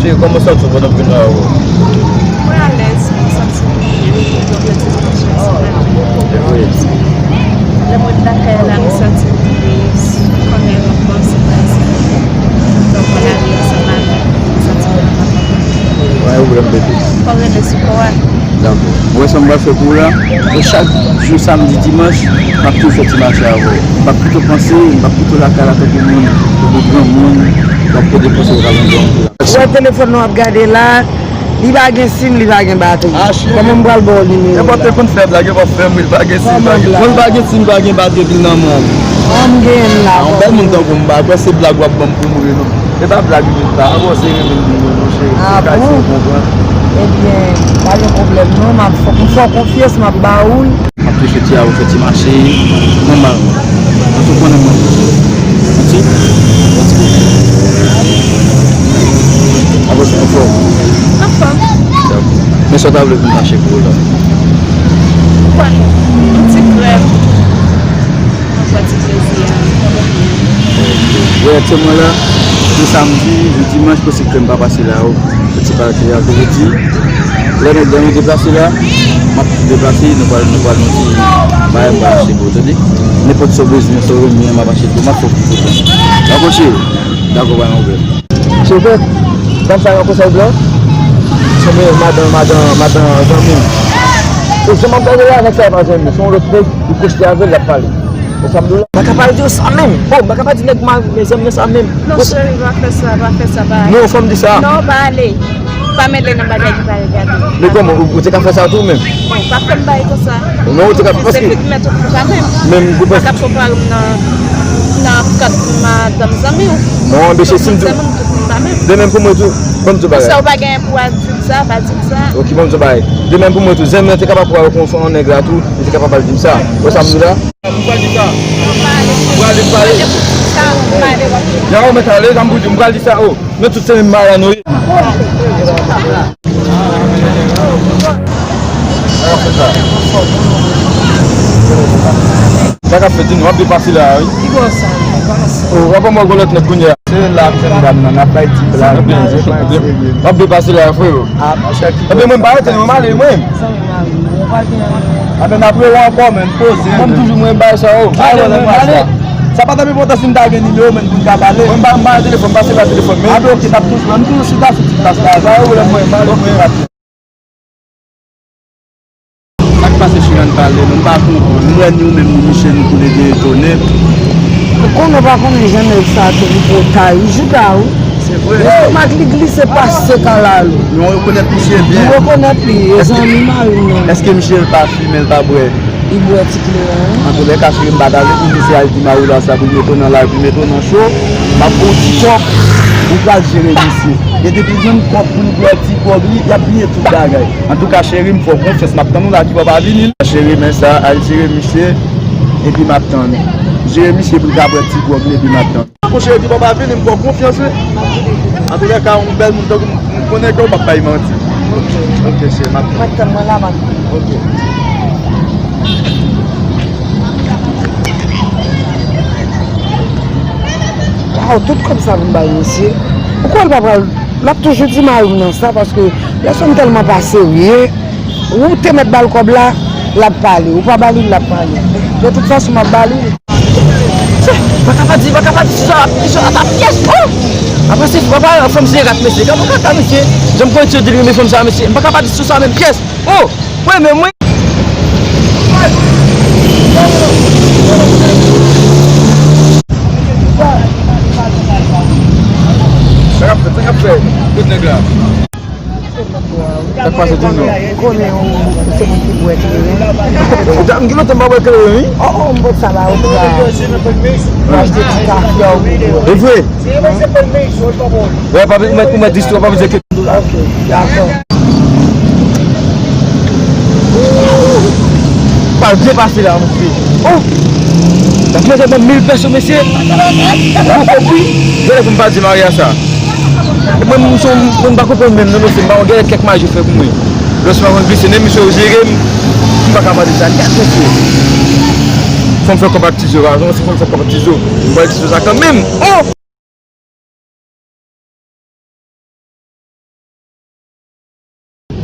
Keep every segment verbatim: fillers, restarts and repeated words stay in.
Cheri, kòman w santi w pandan w vin la yo? Mwen alèz, mwen santi m byen, mwen kontan ti manje ansanm avè w. Lè mwen lakay la, mwen santi m byen, kòm mwen panse prèske. Donk, mwen lari ansanm avè w, mwen santi m byen. Pa gen pwoblèm, bebe. Fò w rele sou kò a. Dakò. Ou wè sa m pral fè pou ou la? Mwen chak jou samdi, dimanch, m ap toujou fè ti mache avè w. M p ap kite w panse, m p ap kite w lakay la tankou moun, tankou granmoun, w ap pede panse w ka vin granmoun. Ou wè telefòn nan w ap gade la, li pa gen sim, li pa gen batri. Kòman m pral ba w nimewo la? Nenpòt te konn fè blag, yo pa fè m, li pa gen sim, pa gen. Bon, li pa gen sim, pa gen batri, epi l nan men w. An, m genyen l la. A, yon bèl moun tankou m, m pa kwè se blag w ap ban m pou m ri non. Se pa blag, men pa. An bon, se ri vin di mwen, monchè. A bon? Ou konprann? Ebyen, pa gen pwoblèm non, m ap fè, m fè w konfyans, m ap ba ou l. M ap touche ti a, ou fè ti mache nòmalman. Paske ou konnen mwen. Santi? Santi? Apre sa, anfòm? Anfòm. Dakò. Men sa w ta vle pou m mache pou ou la? Ou konnen, yon ti krèm. Mwen pran ti plezi a. Wè, se mwen la, jou samdi, jou dimanch, posib ke m pa pase la, o. Fè ti pati a, vle di, lè nou, lè nou deplase la, m ap deplase, nou pral, nou pral nan ti bagay, m pral achte pou ou, tande? Nenpòt sa w bezwen, sa w renmen an, m ap achte pou ou, m ap fè w pou ou. Dakò, cheri? Dakò, pa gen pwoblèm. Cheri, dam sa yo konsa l blan? Sanble madan, madan, madan zanmi m. E jan m ap gade la, nèg sa yo pa zanmi m. Se yon lòt nèg, li koste avè l, l ap pale. E sa m di w la. M pa ka pale di w sa menm. Oh, m pa ka pa di nèg mari m, zanmi m sa menm. Non, cheri, pa fè sa, pa fè sa, pa ale. Non, fò m di sa. Non, pa ale. Pa mele nan bagay ki pa regade w. Men kòman, ou, ou te ka fè sa tou menm? Bon, pa fè m bagay konsa. Non, ou te ka, paske se fit mèt ou konsa menm. Menm ou pa ka pran pawòl m nan, nan kat madanm zanmi w. Non, men se si m tou. Zanmi m tout moun pa menm. De menm pou mwen tou. Ban m di w bagay. Konsa ou pa genyen pou w al di m sa, pa di m sa. Ok, ban m di w bagay. De menm pou mwen tou. Zanmi an te kapab pran yon nèg la tou, li te kapab al di m sa. Wè sa m di la? Ou pral di sa? Ou pral di sa? Ya, ou mèt ale, sa m pou di, m pral di sa, o. Nou tout se menm mara nou ye. Sa k ap fèt, di nou, w ap depase la, wi. Ki bò sa, w ap pase? O, w ap mwen gon lòt nèg kounye a. Se la m fè dam nan, n ap bay ti blag. W ap depase la, frero. Ebyen, mwen m pa rete, mwen m ale, mwen. Zanmi mari m, ou pa gen. Anben, n ap rele ankò, men poze. Mwen, m toujou mwen bay sa yo. Ale, mwen, ale. Sa pa t ap enpòtan si m ta gen nimewo, men, pou n ka pale. Mwen, m pa, m pa gen telefòn, pase pa telefòn, men. Anben, ok, n ap toujou, n toujou chita sou ti plas la. Pa gen pwoblèm, mwen, m ale, mwen, rapid. Sa k pase, cheri, ann pale, non, m pa konprann. M wè ni ou menm, ni Michel, nou toulède etone. Ou konnen, ou pa konnen jan nèg sa te pou pran tay, ou jouda, wi. Se vre. Lestomak li glise pase kalalou. Nou rekonèt misye byen. Nou rekonèt li, e zanmi mari m nan. Èske misye l pa fimen, l pa bwè? Li bwè ti kleren an. Antoulèka, cheri, m pa ta vle pou misye al di mari l sa, pou l mete w nan lari, pou l mete w nan cho. M ap ba w ti kòb, ou pral jere misye. E depi l jwenn kòb pou l bwè ti gwòg li, y ap bliye tout bagay. Antouka, cheri, m fè w konfyans, m ap tann ou la, ki bò pa vini. Cheri, men sa, al jere misye, epi m ap tann. Jere misye pou l ka bwè ti gwòg li, epi m ap tann. Monchè, di papa vini, m fè w konfyans, wi. Antoulèka, yon bèl moun tankou m, m konnen ke w p ap bay manti. Ok, cheri, m ap tann. Mwen tann, mwen la, m ap tann. Ok. Waw, tout kòb sa pou m bay misye. Ou kwè l pa pral, l ap toujou di mari m nan sa, paske lèson m tèlman pa serye. Ou te mèt ba l kòb la, l ap pale. Ou pa ba li, l ap pale. De tout fason, m ap ba li. Tchè, m pa ka pa di, m pa ka pa di sou sa, sou sa, ta pyès, oh! Apre se, papa, fanm se rat, mesye. Gade kaka, mesye. Jan m konn di yo di l renmen fanm sa, mesye. M pa ka pa di sou sa, menm pyès. Oh! Mwen menm, mwen. Sa k ap fèt, sa k ap fèt? Tout nèg la. Sa k pase, di m non. Konnen ou se moun ki bwè kleren. Ou ta, m gen lontan m pa bwè kleren, wi. Oh, oh, m pot sa ba ou la. M achte ti kafe a ou bwè. E vre? Wè, pa, ou mèt, ou mèt istwa, pa bezwen ke. Ok, dakò. Pral byen pase la, mesye. Oh! Gade, gade, mil pèso, mesye. Gwo kòb, wi. Gade pou m pa di Maria sa. Mwen, m se yon moun pa konprann menm non, mesye, m pa konn, gen kèk maji fè pou mwen. Lòske m ap glise, men misye yo jere m, m pa ka pale sa nèt, mesye. Fò m fè kòb ak ti zo, pa, se fò m fè kòb ak ti zo. M pral ti zo sa kanmenm. Oh!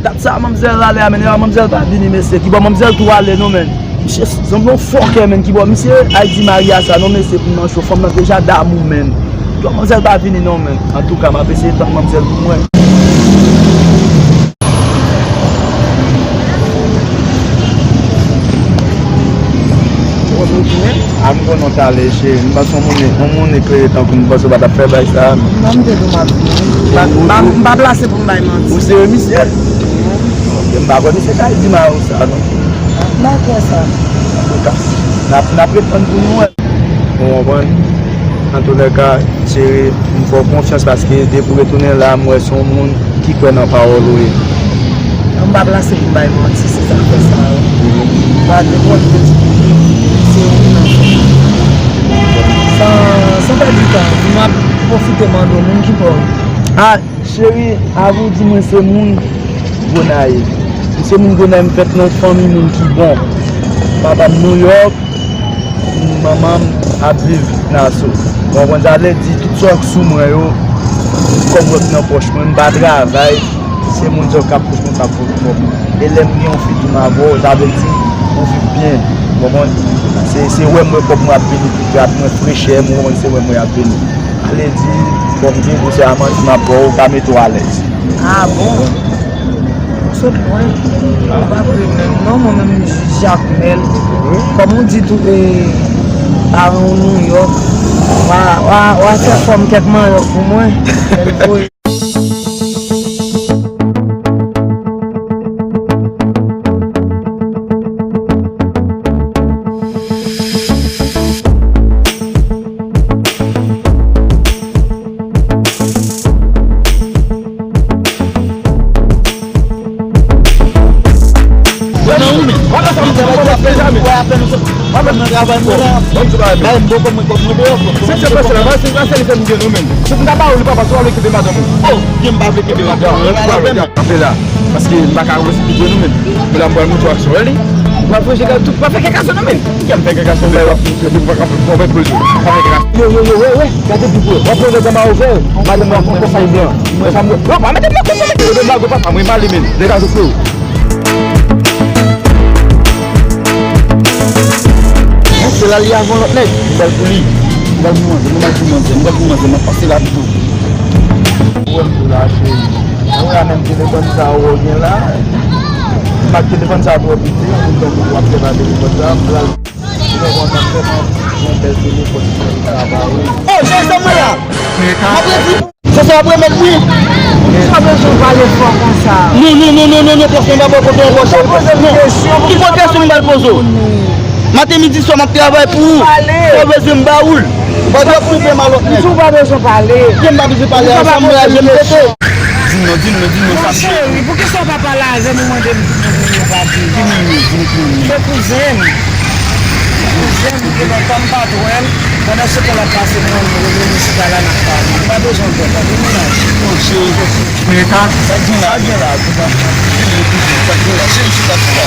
Dat sa manmzèl ale a, men manmzèl pa vini, mesye. Kibò manmzèl tou ale non, men. Misye sanble yon fòkè, men. Kibò misye al di Maria sa non, mesye, pou nan cho. Fanm nan deja damou, men. Kibò manmzèl pa vini non, men. Antouka, m ap eseye tann manmzèl pou mwen. A m konnen w t ale, cheri. M panse yon moun, yon moun eklere tankou m, m panse w pa t ap fè bagay sa a, non. Non, m te di w m ap vini. M pa, m pa, m pa plase pou m bay manti. Ou serye, misye? Ok, m pa kwè misye ka di Maria sa, non. M pa kwè sa. Antouka, n ap, n ap ret tann pou nou wè. Ou konprann? Antoulèka, cheri, m fè w konfyans paske depi w retounen la, m wè se yon moun ki kwè nan pawòl ou ye. M pa plase pou m bay manti, se sa k fè sa yo. M pa te konn yo di se ou ki nan fè. San, san pèdi tan, m ap pwofite mande w, moun ki pa w? A, cheri, avan w di mwen se moun Gonayiv. M se moun Gonayiv, m fèt nan yon fanmi moun ki bon. Papa m Nouyòk, manman m ap viv Naso. Ou konprann sa vle di, tout sa k sou mwen yo, kòb ròt nan pòch mwen, m pa travay, se moun sa k ap pòch mwen k ap pòch mwen. E lè m gen yon fi tou m avè w, sa vle di, ou viv byen. Ou konprann? Se, se wè m wè kòb mwen ap vini pi gra, mwen frechè, m konprann se wè mwen ap vini. Ale di, kòm gen pou se a manti m ap ba w, ou ka mete w alèz. A bon? Ou sot lwen. Ou pa vre menm non, mwen menm Jakmèl. Kòm ou di tou, e, paran w Nouyòk. W a, w a, w a fè fòm kèk manyòk pou mwen. Lè l voye. Kanpe la, paske m pa ka resplike nou menm. Yo la m pral montre w aksyon li. Ou pral fè kèk aksyon non menm. Kè m fè kèk aksyon, men w ap fè, w ap fè, w ap fè, w ap fè. Yo, yo, yo, wè, wè, gade pi pre. W ap wè lè zanma yo fè, madanm nan fè konsèy blan. Wè sa m wè. Yo, pa mete m nan kote, mete m nan kote, pa m, mwen m ale menm. Degaj ou freo. Monchè, l ale avè yon lòt nèg. M pral pou li. M pral pou manzè, m pral pou manzè, m pral pou manzè, m ap pase la tou. Ou wè m tou la, cheri. Mwen a menm telefòn sa ou gen la. M ak telefòn sa twò piti, ou tankou w ap fè nan telefòn sa, m pral mwen konn ap fè yon bèl telefòn sa ba ou. Oh, Jezè mwen la. Mwen ap redi. Jezè ap remèt wi. Sa bezwen pale fò konsa? Non, non, non, non, non, non, pòs mwen pa bò kote yon pòs. Ki kote kesyon m pral poze w? Maten, midi, swa, m ap travay pou ou. Sa w bezwen m ba ou l. Ou pa dwe koupe m a lòt nèg. Ou pa bezwen pale. Ke m pa bezwen pale a, sa m vle a, je m pete. Di m non, di m non, di m non, sa m vle. Mon cheri, poukisa w pa pale avè m, ou mande m pou mwen vini ou pa vini? Ki moun yo, di m ki moun yo. Se kouzen m. Kouzen m, gen lontan m pa t wè l. Pandan se tan l ap pase, mwen, mwen, mwen, mwen chita la, n ap pale. M pa bezwen w pè, tande, mennaj. Mon cheri. Sa k gen la, sa k gen la, sa k gen la, cheri, chita, chita.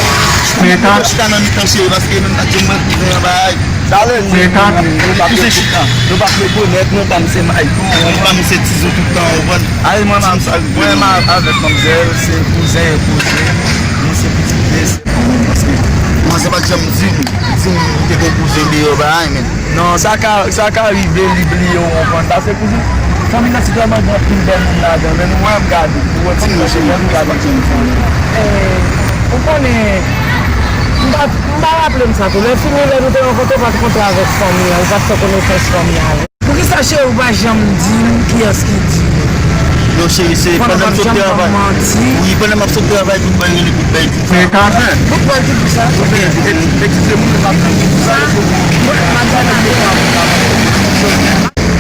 Mwen chita nan mitan, cheri, paske menm pa di mwen kouzen an bay. Talè, nou, nou, nou, nou pa rekonèt, nou pa m se Mayko, nou pa m se Tizo tout tan, ou konprann? Ay, mwen, mwen, mwen avèk manmzèl, se kouzen e kouzen, nou se pitit mesye, paske manzè pa t janm di m, di m te gen kouzen deyò, bay, men. Non, sa ka, sa ka rive li bliye w, ou konprann. Paske kouzin, fanmi nan se tèlman gen anpil bèl moun ladan, men nou wè m gade, nou wè ti mwen, se mwen nou gade. Eh, ou konnen, m pa, m pa raple m sa tou. Lè fini, lè nou te rankontre, ou pa t kontre avèk fanmi an, ou pa t fè konesans fanmi an. Poukisa cheri ou pa janm di m kiyès ki di? Non, cheri, se pandan m sot travay. Wi, pandan m ap sot travay, tout bal rele, tout bal di sa. Tout bal di pou sa. Eskize m, m ap di pou sa.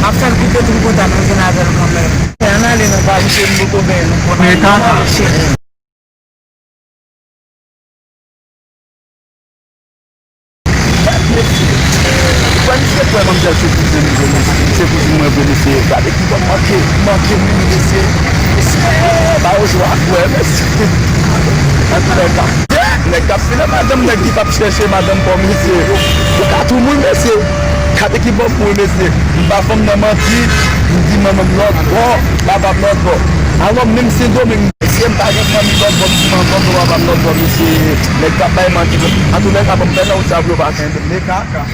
M ap fè l koupe tripotay, mwen vin avè l kanmenm. Ann ale non, pa misye m poko benyen, nou konn ale, ann ale cheri. Mesye, kwè misye kwè manmzèl se kouzen m vre, mesye. Se kouzen mwen vre, mesye. Gade ki bòn manke, manke moun, mesye. Mesye, ba yo jwa kwè, mesye. Antouka, nèg k ap finan madanm, nèg ki p ap chèche madanm pa w, mesye. Ou ka tou moun, mesye. Gade ki bòn moun, mesye. M pa fanm nan manti, m di manman m lòt bò, papa m lòt bò. Alò, menm Sendomeng, E m pa gen fanmi lòt bò, m di manman m, papa m lòt bò, mesye, nèg k ap bay manti. Antoulèka, ban m fè nan wout sa pou yo pa kenbe m. Men kaka.